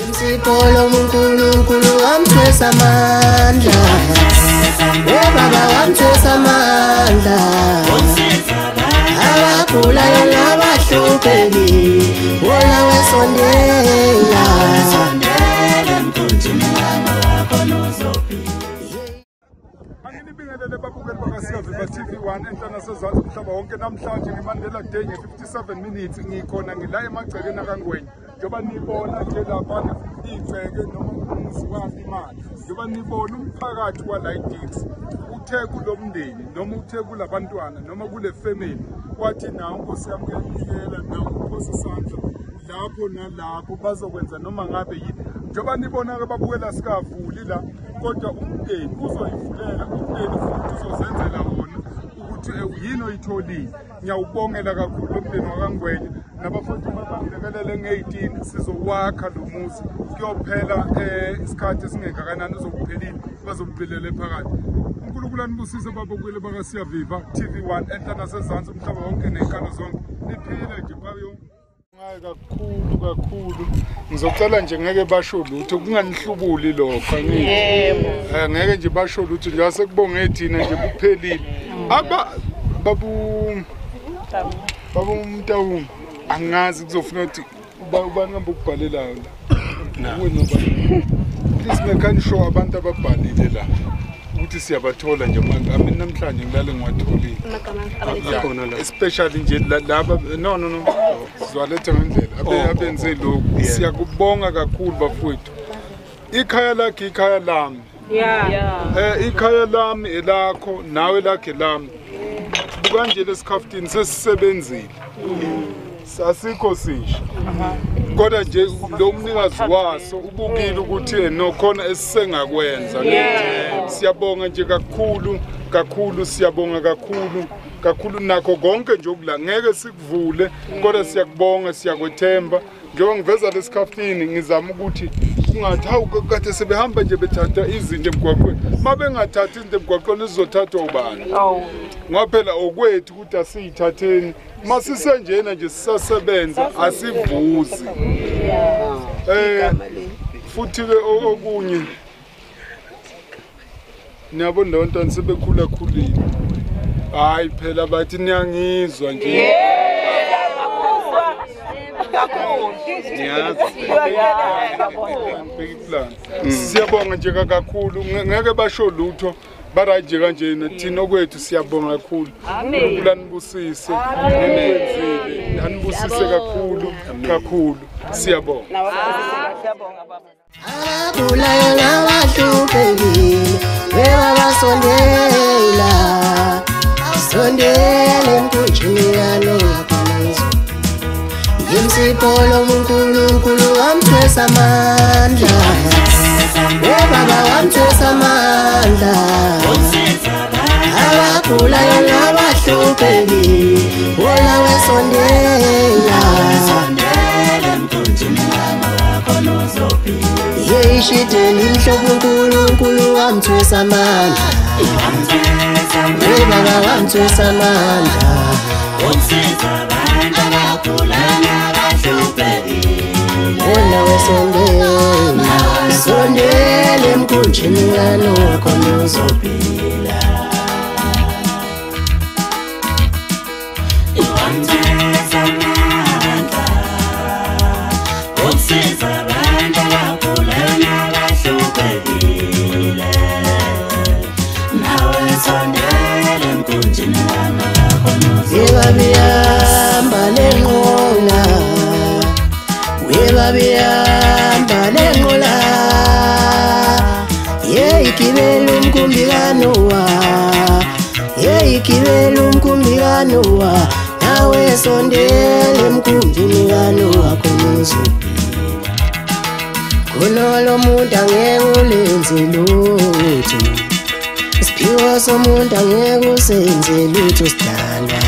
Imsipolo uNkulunkulu wamthwesa amandla. Baba wamthwesa amandla. Abagulayo nabahluphekile, wona wesondela. Anginibingelele babukeli bakaSiyaviva TV1 enhla nasezantsi umhlaba wonke. Namhlanje ngeMandela Day nge-57 minutes ngikhona ngila emagcekeni akaNgwenya. Njengoba nibona nje lapha igceke noma umuzi walimali, njengoba nibona umphakathi wala iDix uthe kulo mndeni noma uthe kulabantwana noma kule family wathi nawo Nkosi yami uyanikela, nawo uphosa isandla lapho nalapho bazokwenza noma ngabe yini. Njengoba nibona-ke babukela sikavuli la, kodwa umndeni uzoyivulela, umndeni futhi uzozenzela wona ukuthi yini oyitholile. Ngiyawubongela kakhulu lo mndeni wakaNgwenya nabafowethu babangilekelele nge-18 sizowakha lo muzi. Kuyophela isikhathi esingengakanani uzokuphelile, bazobuphelele phakathi. uNkulunkulu anibusise babukeli bakaSiyaviva TV1 enhla nasezantsi umhlaba wonke ney'nkalo zonke. Niphile nje bayo. Ngayo kakhulu kakhulu. Ngizocela nje ngeke basho lutho, kunganihlubuli lokho angithi. Yebo. Ngeke nje basho lutho nje asekubonge thina nje kuphelile. Aba babu Mtawuma angazi kuzofuna ukuthi ubani kambe ukubhalelayo la. Wena bani? Please make sure abantu ababhalile la ukuthi siyabathola nje manje. I mean namhlanje ngilale ngiwatholile. Akhona la. Especially nje laba no sizoletha ngendlela abenze lokhu. Siyakubonga kakhulu bafowethu. Ikhaya lakhe ikhaya lami. Yeah. Ikhaya lami elakho nawe lakhe lami. Kanje lesikhaftini sesisebenzile. Sasikho sisho. Kodwa nje lo mnikazi waso ubukile ukuthi nokhona esisengakwenza. Siyabonga nje kakhulu kakhulu, siyabonga kakhulu kakhulu nakho konke nje okula ngeke sikuvule kodwa siyakubonga, siyakwethemba. Njengoba ngiveza lesikhaftini ngizama ukuthi kungathi hawu kade sebehamba nje bethatha izinto emgwaqweni. Mabengathathi izinto emgwaqweni zizothathwa ubani? Ngoba phela okwethu ukuthi asiyithatheni masisenjena nje sisasebenza asivuzi. Futhi ke okunye niyabona labantwana sebekhula khulile. Hayi phela bathi niyangizwa nje. Siyabonga nje kakhulu, ngeke basho lutho baraje kanje thina okwethu siyabonga kakhulu. uNkulunkulu anibusise, nikwenzile, anibusise kakhulu kakhulu. Siyabonga. Abagulayo nabahluphekile, bebabasondela, sondela emkhunjini kaNowa. Imsipolo uNkulunkulu wamthwesa amandla. Baba wamthwesa amandla. Abagulayo nabahluphekile, wona wesondela. Yeyishideni imhlophe uNkulunkulu wamthwesa amandla. Baba wamthwesa amandla. Wona wesondela, sondela emkhunjini kaNowa khona uzophila. Webabihamba lenqola, webabihamba lenqola, yeyigibela umkhumbi kaNowa, yeyigibela umkhumbi kaNowa, nawe sondela emkhunjini kaNowa khona uzophila. Khona lo muntu angeke ulenze lutho, isiphiwo somuntu angeke usenze lutho sidalwa.